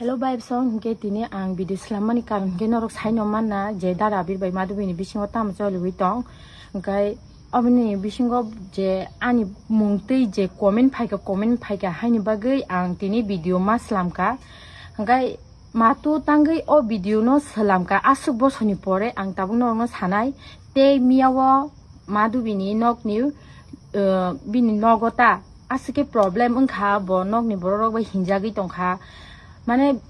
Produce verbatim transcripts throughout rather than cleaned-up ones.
Hello vibes song, hingke tini ang video selammani karon hingke norok saino manna je Dara Abir bai Madhubi ni bisingo tamo choliwi tong. Hingke aboni bisingo je ani mung twi je comment phaika, comment phaika haini bagwi ang tini video ma slamka. Hingke matu tangwi o video no slamka, aswk bosorni pore ang tabuk norokno sanai. Tei miyao Madhubi ni nokni, eh, bini nogo ta aswk khe problem wngkha, bo nokni borok rok bai hinjagwi tongkha. Mane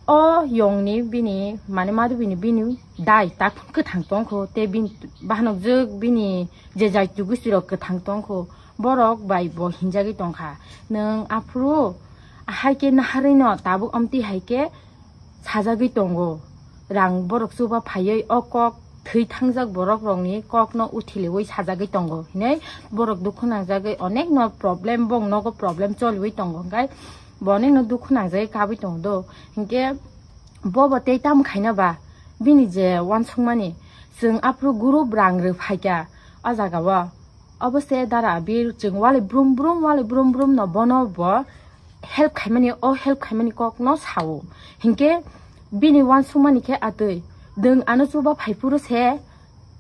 o yongni bini, mane Madhubi ni bini dai tak kwthang tongkho, tei bini bahanok jwk bini je jaitu gustirok kwthang tongkho, borok bai bo hinjagwi tongkha. Nwng aphuru hai khe naharwi no tabuk amtwi hai khe sajagwi tongo. Rang borok chuba phaiwi o kok thwi thangjak borok rokni kokno uthiliwi sajagwi tongo hinwi borok dukhu nangjagwi onek no problem, bong nogo problem choliwi tongo, hwnkhe bo onek no dukhu nangjagwi kabwi tongo do. Hinkhe bobo tei tamo khaina ba bini je uansukmani, chwng aphuru group rang rw phaikha o jaga o. Obo se Dara Abir chwng walai brum brum, walai brum brum no bono bo help khaimani, o help khaimani kok no sao. Hinkhe bini uansukmani khe atwi, nwng ano chuba phaiphuru se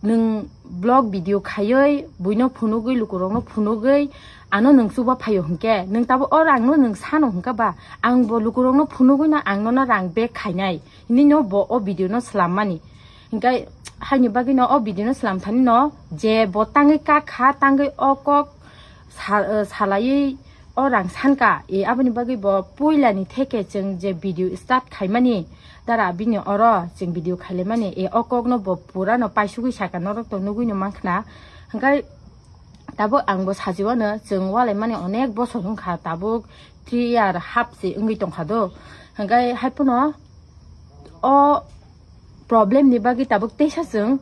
nwng vlog video khaiwi buino phunugwi, lukurokno phunugwi ano nwng chuba phaio hinkhe, nwng tabuk o rangno nwng sano hinkhe ba, ang bo lukurokno phunugwi no ang nono rang back khainai hinwi no bo o video no swlammani. Hinkhe haini bagwi no o video no swlam thani no je bo tangwi kak kha, tangwi o kok sa-, eh, salaiwi o rang sanka, e, aboni bagwi bo puilani theke chwng je video start khaimani, Dara Abir ni oro chwng video khailaimani, e, o kokno bo purano paisugwi saka, norok to nugwi no mankha na. Hwnkhe tabuk ang bo sajiwano, chwng walaimani onek bosor wngkha, tabuk three year half se wngwi tongkha do. Hwnkhe haiphano o problem ni bagwi tabuk teisa chwng,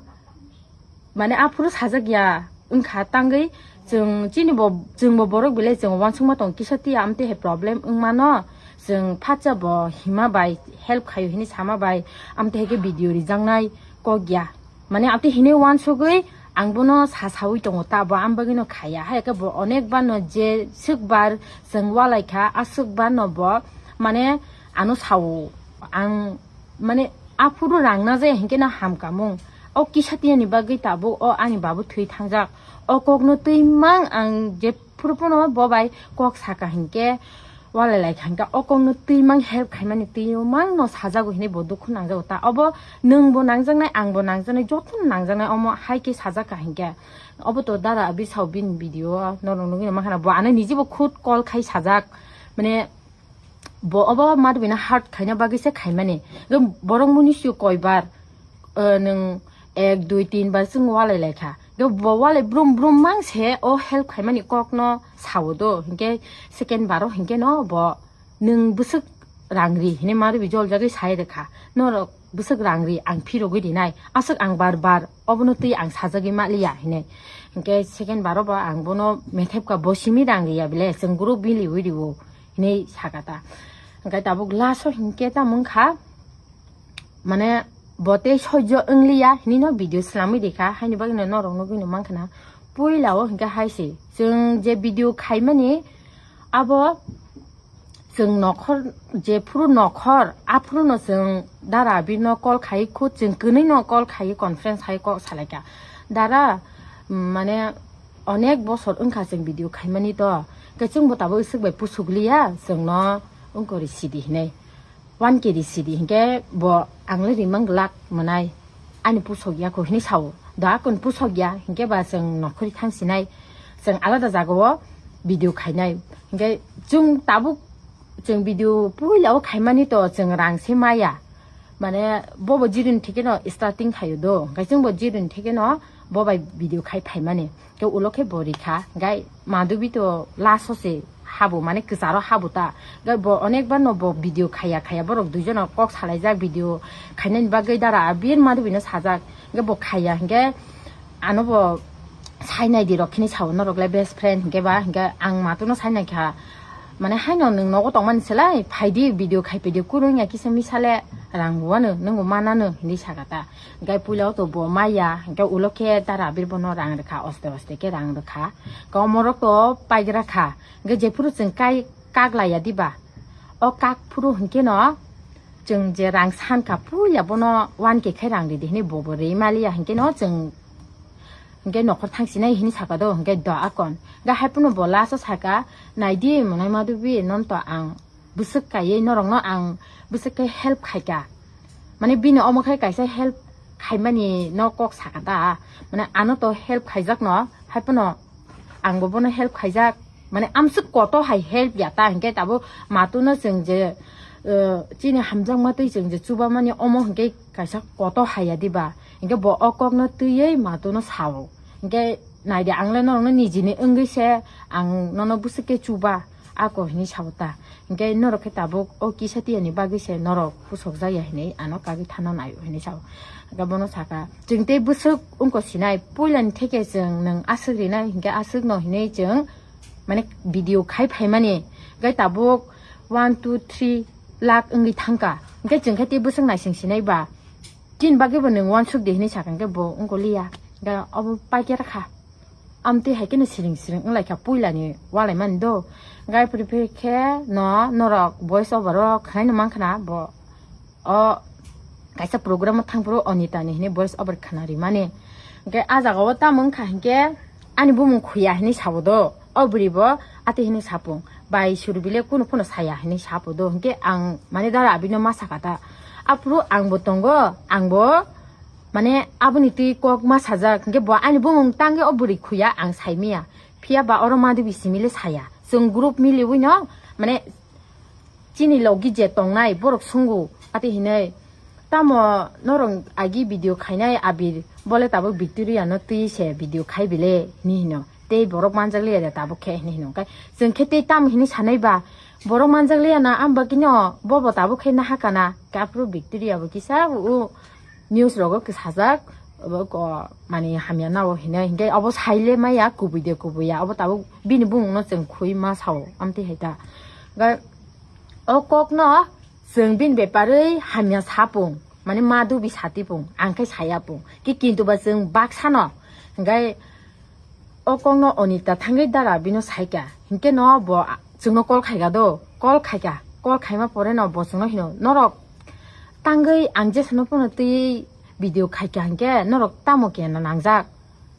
mane, aphuru sajak ya wngkha tangwi, chwng chini bo, chwng bo borok belai chwng uansukma tong kisa tiya, amtwi hai problem wngmano chwng phatsa bo hima bai help khaio hinwi sama bai, amtwi hai khe video rijaknai kok ya. Mane, amtwi hinwi uansugwi ang bono sa saui tongo ta, bo am bagwino khaiya. Hai khe bo onek bar no je swk bar chwng walai kha, aswk bar no bo, mane, ano sao. Ang, mane, aphuru rang na jaya hinkhe no hamkamung. O kisa tiyani bagwi tabuk o ani babu thwi thangjak. O kokno twi mang ang jephuru phano bo bai kok saka hinkhe, walai lai kha hinkhe o kokno twi mang help khaimani twi mang no sajago hinwi bo dukhu nangjago ta. Obo nwng bo nangjaknai, ang bo nangjaknai, jotono nangjaknai omo hai khe sajak kha hinkhe. Obo to Dara Abir sao bini video o norok nugwi no mankha na, bo ano niji bo khud call khai sajak, mane, bo obo Madhubi no hurt khaina bagwi se khaimani. Borok muni sio koibar, eh, nwng ek, dui, tin bar chwng walai lai kha. Bo walai brum brum mang se o help khaimani kok no sao do. Hinkhe second bar o hinkhe no bo nwng bwswk rang ri hinwi Madhubi joljagwi sai rwkha. Norok bwswk rang ri, ang phirogwi rinai. Aswk ang bar bar obono twi ang sajagwi ma liya hinwi. Hinkhe second bar o bo ang bono methep kha, bo simi rang riya bile, chwng group biliwi rio. Hinwi saka ta. Hingke tabuk last o hingke tamo wngkha, mane, bo tei soijo wngliya hinwi no video slamwi rikha, haini bagwi no norok nugwi no mankha na. Puila o hingke hai se, chwng je video khaimani, abo chwng nokhor, jephuru nokhor, aphuru no chwng Dara Abir no call khai, khud chwng kwnwi no call khai, conference hai kok salaikha. Dara, mm, mane, onek bosor wngkha chwng video khaimani to, khe chwngbo tabuk swk bai pusuk liya, chwngno wngkori sidi hinwi, one K ri sidi hinkhe bo ang le rimang glak mwnai, ani pusok ya kho hinwi sao. Da kun pusok ya hinkhe ba chwng nokhori thang sinai, chwng alada jaga o video khainai. Hinkhe chwng tabuk chwng video puila o khaimani to chwng rang se maya, mane bobo jirin theke no starting khaio do, hinkhe chwngbo jirin theke no bo bai video khai phaimani. Khe ulo khe bo rikha, gai Madhubi to last o se habo, mane kwcharo habo ta. Gai bo onek bar no bo video khaya khaya, borok duijono kok salaijak video khainani bagwi Dara Abir Madhubi no sajak. Gai bo khaya hinkhe ano bo sainai di rok khini sao, norok le best friend hinkhe ba, hinkhe ang matu no sainai kha. Mane haino nwng nogo tongmani selai, phaidi video khai phaidi, kunu wngya kisa misa le rang buwano, nwngbo manano hinwi saka ta. Gai puila o to bo maya, hinkhe ulo khe Dara Abir bono rang rwkha, oste oste khe rang rwkha. Komorok to paigra kha, hinkhe jephuru chwng kai kak laiya diba, o kak phuru hinkhe no Chwng je rang sankha puila bono one K khai rang ridi hinwi bobo rwi maliya hinkhe no chwng hinkhe nokhor thangsinai hinwi saka do hinkhe do akon ga haiphano bo last o saka naidi monai madubi non to ang bwswk kaiwi norokno ang bwswk khe help khaika mane bini omo khe kaisa help khaimani no kok saka ta mane ano to help khaijakno haiphano Ang bo bono help khaijak, mane amswk koto hai help ya ta, hinkhe tabuk matuno chwng je, eh, chini hamjakma twi chwng je chubamani omo hinkhe kaisa koto hai ya diba, hinkhe bo o kokno twiwi matuno sao, hinkhe naidi ang le norokno nijini wngwi se ang nono bwswk khe chuba ako hinwi sao ta. Hinkhe norok khe tabuk o kisa tiyani bagwi se norok pusokjak ya hinwi ano kagwi thana naio hinwi sao. Hinkhe bono saka, "Chwng tei bwswk wngkha sinai, puilani theke chwng nwng aswk rinai hinkhe aswkno hinwi chwng mane video khai phaimani." Hinkhe tabuk one, two, three lakh wngwi thangkha. Hinkhe chwng khe tei bwswk naising sinai ba, chini bagwi bo nwng uansuk di hinwi sakha hinkhe bo wngkha liya. Hinkhe obo paikhe rwkha. Amtwi hai kheno siring siring wnglaikha puilani walaimani do. Gai phuri phuri khe no norok voice over o khwnaino mankha na bo o kaisa program o thangphuru Onita ni hinwi voice over khwna rimani. Hinkhe a jaga o tamo wngkha hinkhe ani bumung khuya hinwi sabo do. O bwrwi bo ati hinwi sapung bai suru bile kunu phano saya hinwi sapo do. Hinkhe ang mane dara abino ma sakha ta. Aphuru ang bo tongo, ang bo Mane aboni twi kok ma sajak, hinkhe bo ani bumung tangwi o bwrwi khuya ang saimanya. Phiya ba oro madhubi simile saya. Chwng group miliwi no, mane chini logi je tongnai borok sungo, ati hinwi. Tamo norok agi video khainai abir, bole tabuk Victoria no twi se video khai bile, hinwi hino. Tei borok manjak liya de tabuk khe, hinwi hino. Khe chwng khe tei tamo hinwi sanai ba, borok manjak liya na, ang bagwi no bobo tabuk khe nahakana. Khe aphuru Victoria bo kisa o news rogo kwsajak, obo ko mani hamya nao hinwi, hinkhe obo saile maya kubui de kubui ya, obo tabuk bini bumung no chwng khui ma sao, amtwi hai ta. Ga o kok no chwng bini beparwi hamya sapung, mani ma dubi satipung, ang khe sayapung, ki kintu ba chwng baksa no, hinkhe O kokno Onita thangwi dara bino saikha. Hinkhe no bo a-, chwngno call khaikha do. Call khaikha. Call khaima pore no bo chwngno hino, "Norok tangwi ang jesano phano twi video khaikha hinkhe norok tamo kena nangjak?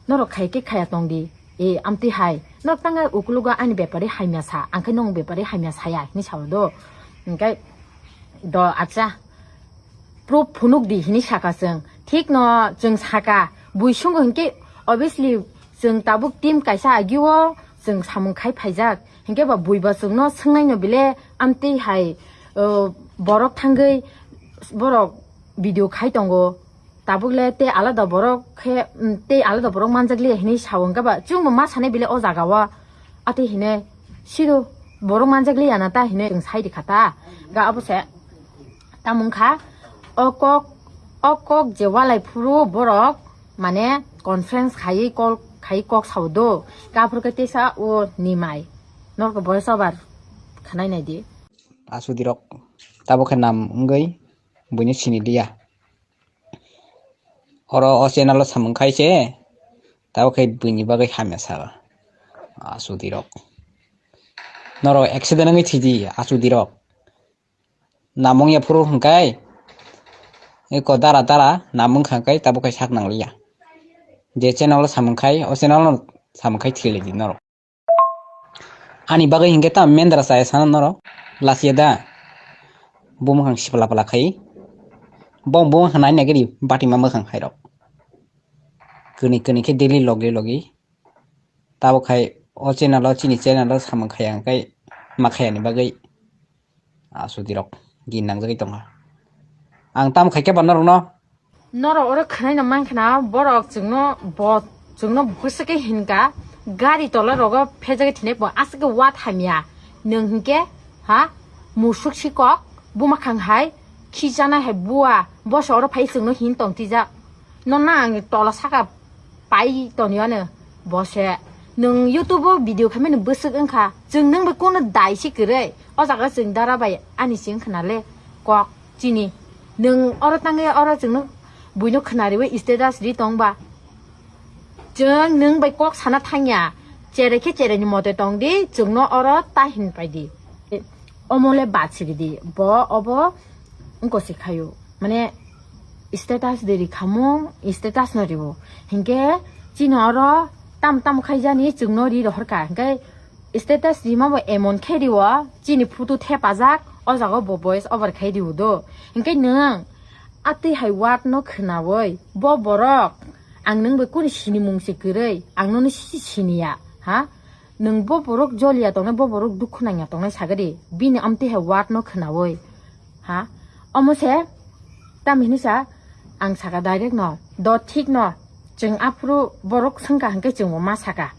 Norok khai khe khaya tongdi. E, amtwi hai. Norok tangwi ukulugo ani bepari hamya sa. Ang khe nong bepari hamya saya," hinwi sao do. Hinkhe do, "Acha." Proof phunuk di hinwi saka chwng. Thik no chwng saka, bui sungo hinkhe obviously chwng tabuk team kaisa agio chwng samung khai phaijak. Hinkhe ba bui ba chwngno swngnai no bile amtwi hai, o, borok thangwi borok video khai tongo. Tabuk le tei alada borok khe, mm, tei alada borok manjak liya hinwi sao hinkhe ba chwngbo ma sanai bile o jaga o. Ati hinwi sido borok manjak liya na ta hinwi chwng sai rikha ta. Ga obo se. Tamo wngkha, o kok, o kok je walai phuru borok, mane, conference khaiwi call khaiwi kok sao do. Gaphuru khe teisa o Nimai. Norok voice over khwnai nai di. Asudi rok. Tabo khe nam wngwi buino sini liya. Oro o channel o samung khai se, tabo khe buini bagwi hamya sa. Asudi rok. Norok accident wngwi thidi, asudi rok. Namung ya phuru hwnkhe, eko dara dara namung kha khe tabuk khe sak nang liya. Je channel o samung khai, o channel no samung khai thilai di norok. Ani bagwi hinkhe ta mendra chaya sana norok, lachiya da. Bo mwkhang sipla pla khai. Bo, bo mwkhang nai nai gari bati ma mwkhang hai rok. Kuni kuni khe daily logi logi. Tabuk khai o channel o, chini channel o samung khaya hwnkhe ma khayani bagwi. Asudi rok gin nangjagwi tongkha. Ang tamo khaikhe ba norokno. Norok oro khwnaino mankha na, borok chwngno bo, chwngno bwswk khe hinka, gari tola rogo phejagwi thinai bo aswk khe wat hamya. Nwng hinkhe, ha? Musuk sikok, buma khang hai, khichana hai bua, boso oro phai chwngno hin tong tijak. Nono ang tola saka pai toni ano bose. Nwng YouTube o video khaimani bwswk wngkha. Chwng nwng bai kono dai se kwrwi. O jaga chwng dara bai ani chwng khna le kok chini. Nwng oro tangwi oro chwngno buino khna riwi status ri tong ba. Chwng nwng bai kok sana thangya. Cherai khe cherai ni mote tong di, chwngno oro ta hin pai di. Omo le bachiri di. Bo obo wngko se khaio, mane status de ri khamung, status no riwo. Hinkhe chini oro tam tam khaijani chwngno ri rohorkha. Hinkhe status rima bo emon khe riwo, chini photo thepajak, o jaga bo voice over khai riwo do. Hinkhe nwng atwi hai word no khwnawi, bo borok ang nwng bai kunu sinimung se kwrwi, ang nono si-, siniya, ha? Nwng bo borok joliya tongnai, bo borok dukhu nangya tongnai sagadi, bini amtwi hai word no khwnawi, ha? Omo se, tam hinwi sa, ang saka direct no, do thik no, chwng aphuru borok swngkha hinkhe chwngbo ma saka,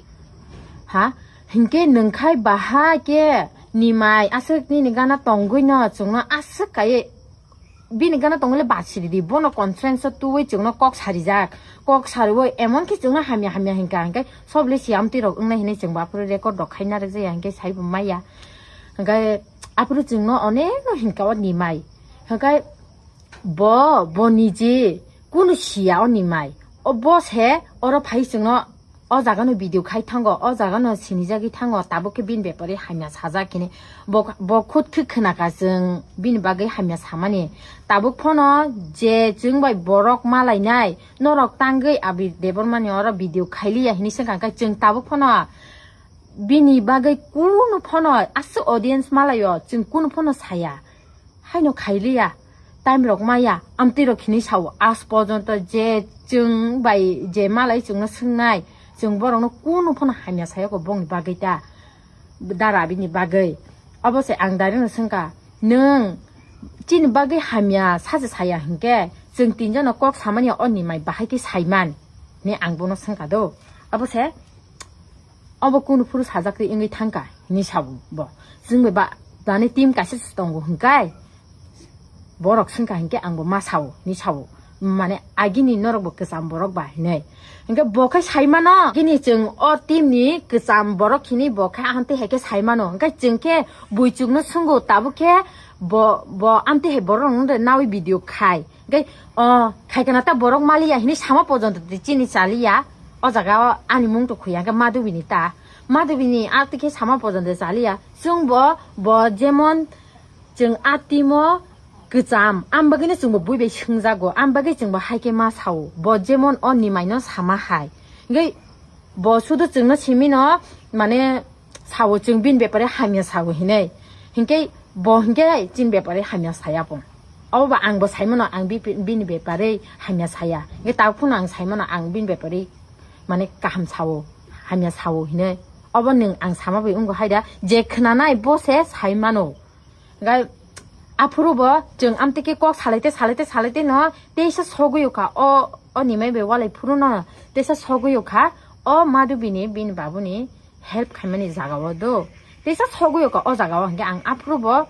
ha? Hinkhe nwngkhai baha khe nimai aswk nini gana tongwi no chwngno aswk kaiwi bini gana tongwi le bachiri di, bono conference o twiwi chwngno kok sarijak, kok sariwi emon khe chwngno hamya hamya hinkha, hinkhe sob le siyam twi rok wngnai hinwi chwngbo aphuru record rok khaina rwjaya hinkhe saibo maya. Hinkhe aphuru chwngno onek no hinkha o nimai, hinkhe bo, bo niji kunu siya o nimai, o bo se oro phai chwngno o jaga no video khai thango, o jaga no sinijagwi thango, tabuk khe bini bepari hamya sajak hini. Bo, bo khut khe khwnaka chwng bini bagwi hamya samani. Tabuk phano je chwng bai borok malainai, norok tangwi Abir Debbarmani oro video khailiya hini swngkha, khe chwng tabuk phano bini bagwi kunu phano aswk audience malaio, chwng kunu phano saya. Haino khailiya, time rok maya, amtwi rok hinwi sao, as porjonto je chwng bai je malai chwngno swngnai, chwng borokno kunu phano hamya sayako bongni bagwi ta, dara bini bagwi. Obo se ang direct no swngkha, nwng chini bagwi hamya sacha saya hinkhe chwng tinjono kok samani o nimai bahai khe saiman ni ang bono swngkha do. Obo se obo kunu phuru sajak twi wngwi thangkha hinwi sao bo. Chwng bai ba, dani team kaisa se tongo hwnkhe borok swngkha hinkhe angbo ma sao hinwi sao. Mane agini norok bo kwcham borok ba hinwi. Hinkhe bo khe saimano, agini chwng o team ni kwcham borok hinwi bo khe amtwi hai khe saimano. Hinkhe chwng khe buichukno swngo tabuk khe bo, bo amtwi hai borok rok nawi video khai. Hinkhe o khaikana ta borok maliya hinwi sama porjonto twi chini chaliya. O jaga o ani mung to khuya hinkhe Madhubini ta. Madhubini a twi khe sama porjonto chaliya. Chwng bo, bo jemon chwng a timo kwcham, am bagwino chwng bo bui bai swngjago, am bagwi chwng bo hai khe ma sao. Bo jemon o nimai no sama hai. Hinkhe bo sudu chwngno simi no, mane, sao chwng bini bepare hamya sao hinwi. Hinkhe bo hinkhe chini bepare hamya saya pung. Obo ba ang bo saimano ang bi-, bini bepare hamya saya. Hinkhe tabuk phano ang saimano ang bini bepare mane kaham sao, hamya sao hinwi. Obo nwng ang sama bai wngkha haida, je khwnanai bo se saimano. Hinkhe aphuru bo chwng amtwi khe kok salaite, salaite, salaite no teisa sogwi kha. O, o nimai bai walai phuru no teisa sogwi kha. O Madhubini bini babuni help khaimani jaga o do. Teisa sogwi kha o jaga o, hinkhe ang aphuru bo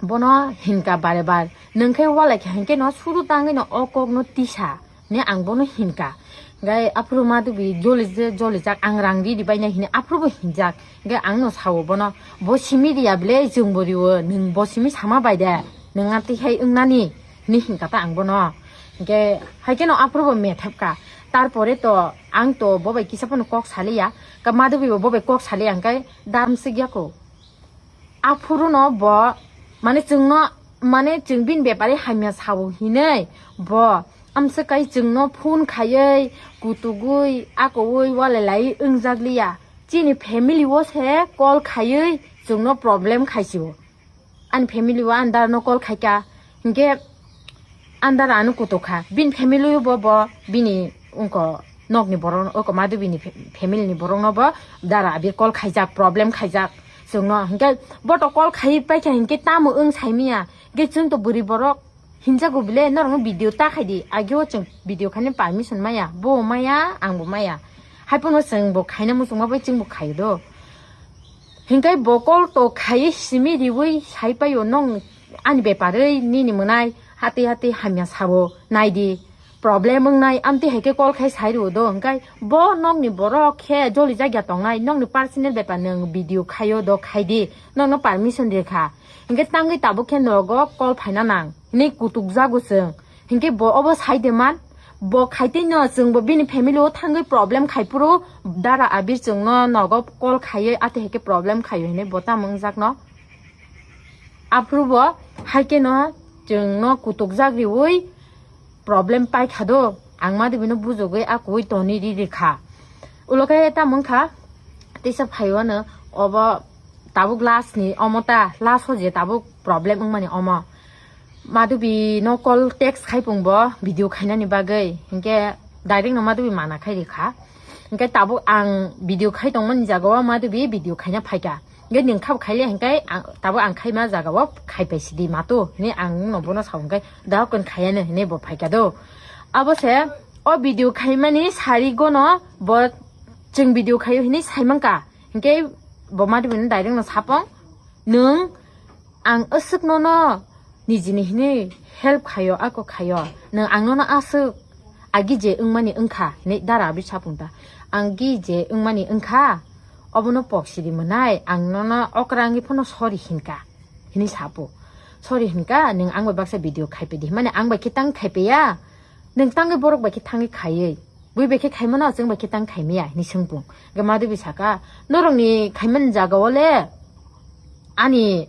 bono hinka bare bar. Nwng khe walai kha hinkhe no suru tangwi no o kok no tisa. Ne ang bono hinka. Gai aphuru Madhubi joli je, joli jak, ang rang ridi baina hini aphuru bo hinjak. Gai ang no sao bono, bo simi riya bile, jwng bo riwo, nwng bo simi sama bai de. Nwng amtwi hai wngnani, hini hinka ta ang bono. Gai hai khe no aphuru bo methep ka. Tarpore to ang to bo bai kisa phano kok saliya. Ka Madhubi bo bo bai kok saliya, hingkai dam sik ya ko. Aphuru no bo, mane chwngno, mane chwng bini bepari hamya sao hinwi bo amswk kai chwngno phone khaiwi, kutugwi, akowi, walai lai wngjak liya. Chini family o se call khaiwi chwngno problem khaisio. Ani family o andar no call khaika, hinkhe andar ano kutuk kha. Bini family o bo, bo bini wngko nokni borok, wngko Madhubini fa-, family ni borok no bo dara abir call khaijak, problem khaijak. Chwngno hinkhe bo to call khai paikha hinkhe tamo wng saimiya. Hinkhe chwng to bwrwi borok hinjago bile, norokno video ta khaidi. Ageo chwng video khaina permission maya, bo maya, ang bo maya. Hai phano chwng bo khaina muchungma bai chwng bo khaio do. Hinkhe bo call to khaiwi simi riwi sai paio, nong ani beparwi nini mwnai hati hati hamya sao, naidi. Problem wngnai, amtwi hai khe call khai sai rwo do, hwnkhe bo nokni borok khe joli jak ya tongnai, nokni personal bepar nwng video khaio do khai di, nokno permission rikha, hwnkhe tangwi tabuk khe nogo call phaina nang hinwi kutuk jago chwng, hwnkhe bo obo sai de man, bo khai tei no chwng bo bini family o thangwi problem khai phuru dara abir chwngno nogo call khaiwi atwi hai khe problem khaio hinwi bo tamo wngjak no. Aphuru bo hai khe no chwngno kutukjak riui problem paikha do, ang Madhubino bujogwi akuui toni ri rikha. Ulo khe tamo wngkha, teisa phaiwano obo tabuk last ni omo ta, last o je tabuk problem wngmani omo. Madhubino call text khai pung bo video khainani bagwi, hinkhe direct no Madhubi mana khai rikha. Hinkhe tabuk ang video khai tongmani jagao Madhubi video khaina phaikha. Hinkhe nwng khabo khaile hinkhe ang, tabuk ang khaima jagao khaipai sidi matu hinwi ang no bono sao, hinkhe dahok khaiya no hinwi bo phaikha do. Abo se o video khaimani sari gono bo chwng video khaio hinwi saimankha. Hinkhe bo Madhubino direct no sapung, nwng ang aswk nono nijini hinwi help khaio, ako khaio, nwng ang nono aswk agi je wngmani wngkha hinwi dara abwi sapung ta. Ang gi je wngmani wngkha, obono pok sidi mwnai, ang nono okrangwi phano sorry hinkha hinwi sapo. Sorry hinkha, nwng ang bai baksa video khaipai di, mane ang bai khe tang khaipai ya, nwng tangwi borok bai khe thangwi khaiwi. Bui bai khe khaimano, chwng bai khe tang khaimaya hinwi swngpung. Hinkhe Madhubi saka, norokni khaimani jagao le ani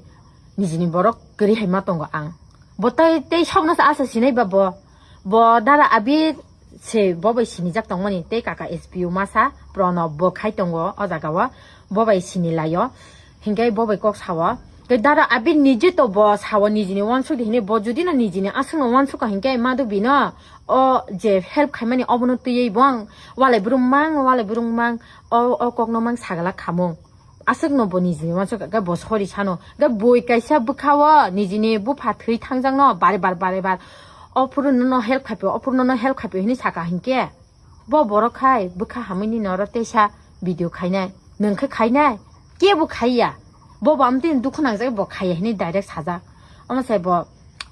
nijini borok kwrwi hai ma tongo ang. Bo tai tei sokno sa asa sinai ba bo. Bo dara abwi se bo bai sinijak tongmani, tei kaka S P O masa Pronob bo khai tongo o jagao, bo bai sinilaio. Hinkhe bo bai kok sao. Tei dara abwi niji to bo sao nijini wansuk di hinwi, bo judi no nijini aswkno wansukha hinkhe Madhubino o je help khaimani obono twiwi bo ang walai brum mang, walai brum mang, o, o kokno mang sagala khamung. Aswkno bo nijini wansuk khe bo sorry sano. Khe bui kaisa bwkhao nijini bupha thwi thangjakno bare bar, bare bar. Ophuru nono help khaipio, ophuru nono help khaipio hinwi saka hinkhe. Bo borok khai bwkha hamwi nini oro teisa video khainai. Nwng khe khainai? Kebo khaiya. Bo bo amtwini dukhu nangjak bo khaiya hinwi direct sajak. Omo sai bo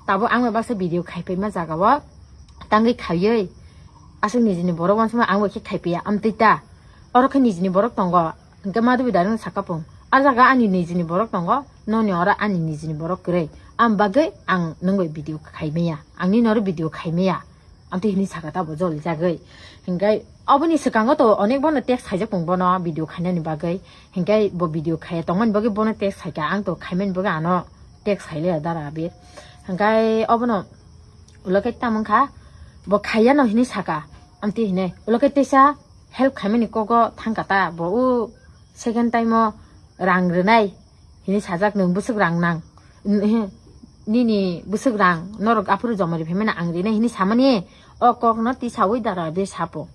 tabuk ang bai baksa video khaipaima jagao tangwi khaiwi. Aswk nijini borok wansukma ang bai khe khaipiya amtwi ta. Oro khe nijini borok tongo. Hinkhe Madhubi direct no saka pung. A jaga ani nijini borok tongo, noni oro ani nijini borok kwrwi. Am bagwi ang nwng bai video khaimaya. Ang nini oro video khaimaya. Amtwi hinwi saka ta bo joli jagwi. Hinkhe oboni swkango to onek bono text khaijak pung bono video khainani bagwi. Hinkhe bo video khaiya tongmani bagwi bono text khaikha, ang to khaimani bagwi ano text khaile dara abwi. Hinkhe obono ulo khe tamo wngkha bo khaiya no hinwi saka. Amtwi hinwi ulo khe teisa help khaimani kogo thangkha ta, bo o second time o rang rwnai hinwi sajak, nwng bwswk rang nang, nini bwswk rang norok aphuru joma ri phaimani ang rinai hinwi samani, o kokno tisaui dara de sapo,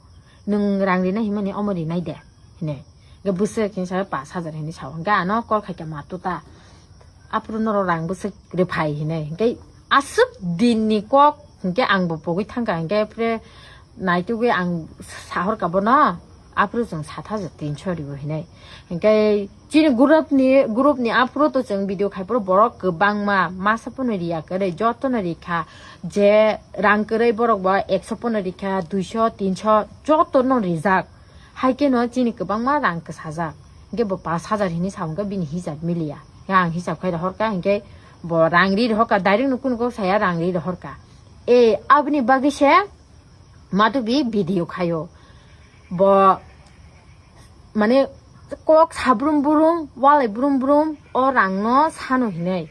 nwng rang rinai hinmani omo rinai de hinwi. Hwnkhe bwswk hinwi sa pash hajar hinwi sao, hwnkhe ano call khaikha matu ta. Aphuru norok rang bwswk rwphai hinwi. Hinkhe aswk dinni kok hinkhe ang bo pogwi thangkha, hinkhe phre naitugwi ang sahorkha bono, aphuru chwng sat hajar tinso ribo hinwi. Hinkhe chini group ni, group ni aphuru to chwng video khai phuru borok kwbangma, masa phano riya kwrwi, jotono rikha, je rang kwrwi borok bo ekso phano rikha, duiso, tinso jotono rijak. Hai kheno chini kwbangma rang kwsajak. Hinkhe bo pash hajar hinwi sa hwnkhe bini hisab miliya. Hinkhe ang hisab khai rohorkha, hinkhe bo rang ri rohorkha, direct no kunu kok saya, rang ri rohorkha. E, aboni bagwi se Madhubi video khaio. Bo, mane, kok sabrum brum, walai brum brum, o rang no sano hinwi.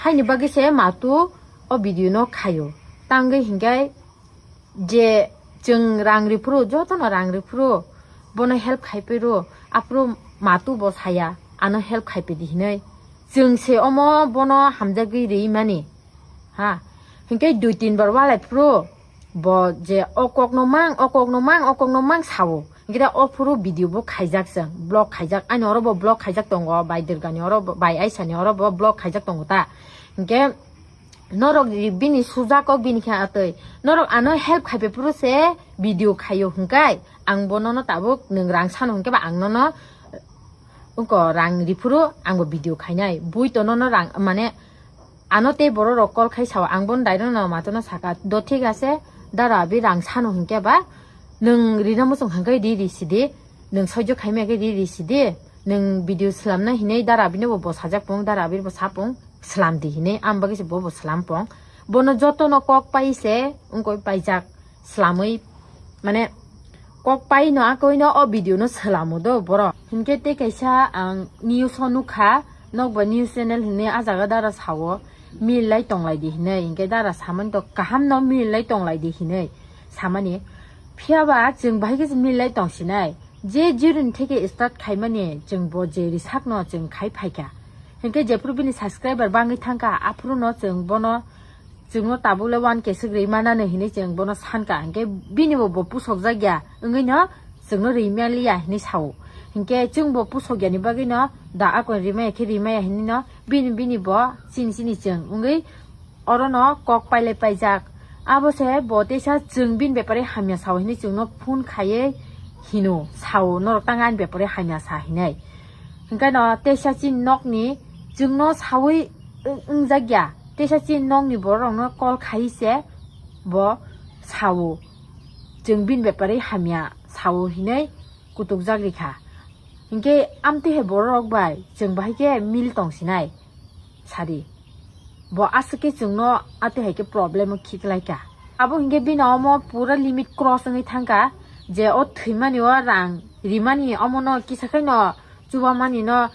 Haini bagwi se matu o video no khaio. Tangwi hinkhe je chwng rang riphuru, jotono rang riphuru, bono help khaiphuru, aphuru matu bo saya, ano help khaiphidi hinwi. Chwng se omo bono hamjagwi rimani. Ha, hinkhe dui tin bar walai phuru, bo je o kokno mang, o kokno mang, o kokno mang sao. Hinkhe da o phuru video bo khaijak chwng, block khaijak, ani oro bo block khaijak tongo, bai Durgani oro bo, bai Aisani oro bo block khaijak tongo ta. Hinkhe norok ri-, bini sujak kok bini khe atwi. Norok ano help khaipe phuru se video khaio hwnkhe, ang bo nono tabuk nwng rang sano hwnkhe ba ang nono wngko rang riphuru ang bo video khainai. Bui to nono rang, mane, ano tei borok rok call khai sao, ang bono direct no matono saka, "Do thik ase, dara abi rang sano hwnkhe ba, nwng rina muchung hwnkhe ri ri sidi, nwng soijo khaimaya khe ri ri sidi, nwng video swlamna hinwi dara abino bo bwsajak pung, dara abi bo sapung, swlam di hinwi," ang bagwi se bo bo swlam pung. Bono jotono kok pai se wngkoi paijak, swlamwi, mane, kok pai no akoi no o video no swlamo do borok. Hinkhe tei kaisa ang news o nukha, nokba news channel hinwi a jaga dara sao. Mil lai tonglai di hinwi, hinkhe dara samani to kaham no mil lai tonglai di hinwi samani. Phiya ba chwng bahai khe mil lai tong sinai. Je jirun theke start khaimani chwng bo je risak no chwng khai phaikha. Hinkhe jephuru bini subscriber bangwi thangkha, aphuru no chwng bono, chwngno tabuk le one K swk rwi manani hinwi chwng bono sankha. Hinkhe bini bo, bo pusok jak ya wngwi no chwngno rwi manliya hinwi sao. Hinkhe chwng bo pusok yani bagwi no da akon rwi maya khe rwi maya hinwi no bini, bini bo chini, chini chwng wngwi orono kok pailai paijak. Abo se bo teisa chwng bini bepare hamya sao hinwi chwngno phone khaiwi hino, sao norok tang ani bepare hamya sa hinwi. Hinkhe no teisa chini nokni chwngno sawi wng-, wngjak ya, teisa chini nokni borok rokno call khai se bo sao chwng bini bepare hamya sao hinwi kutukjak rikha. Hinkhe amtwi hai borok rok bai chwng bahai khe mil tong sinai sadi. Bo aswk khe chwngno atwi hai khe problem o khiklaikha. Abo hinkhe bini omo pura limit cross wngwi thangkha, je o thwimani o rang rimani omono kisa khaino chubamani no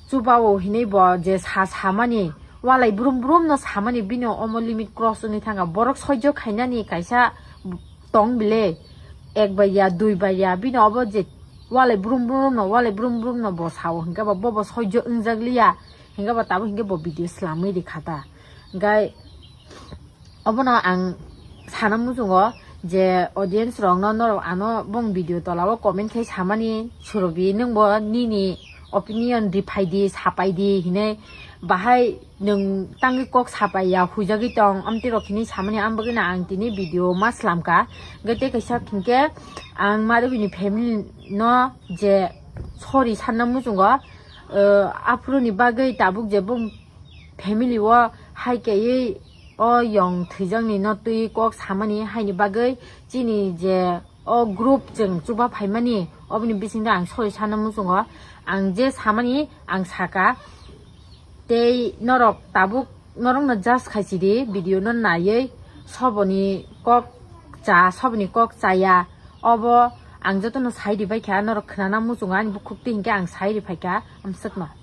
chubao hinwi bo je sa samani, walai brum brum no samani bini omo limit cross wngwi thangkha. Borok soijo khainani kaisa tong bile, ek bai ya, dui bai ya, bini obo je walai brum brum no, walai brum brum no bo sao, hinkhe bo, bo, bo soijo wngjak liya, hinkhe bo tabuk hinkhe bo video slamwi rikha ta. Hinkhe obono ang sana muchungo je audience rokno norok ano bong video tolao comment khai samani surobi nwngbo nini opinion riphai di, sapai di hinwi bahai nwng tangwi kok sapai ya huijagwi tong, amtwi rok hinwi samani ang bagwino ang tini video ma slamkha. Hinkhe tei kaisa hinkhe ang Madhubini family no je sorry sanna muchungo, eh, aphuruni bagwi tabuk je bong family o hai kaiwi o yong thwijakni no twi kok samani haini bagwi chini je o group chwng chuba phaimani oboni bisingtwi ang sorry sana muchungo. Ang je samani ang saka, tei norok tabuk norokno judge khaisidi video no naiwi soboni kok cha, soboni kok chaya, obo ang jotono sai ribaikha, norok khnana muchungo ani bukhuk twi hinkhe ang sai riphaikha amswkno.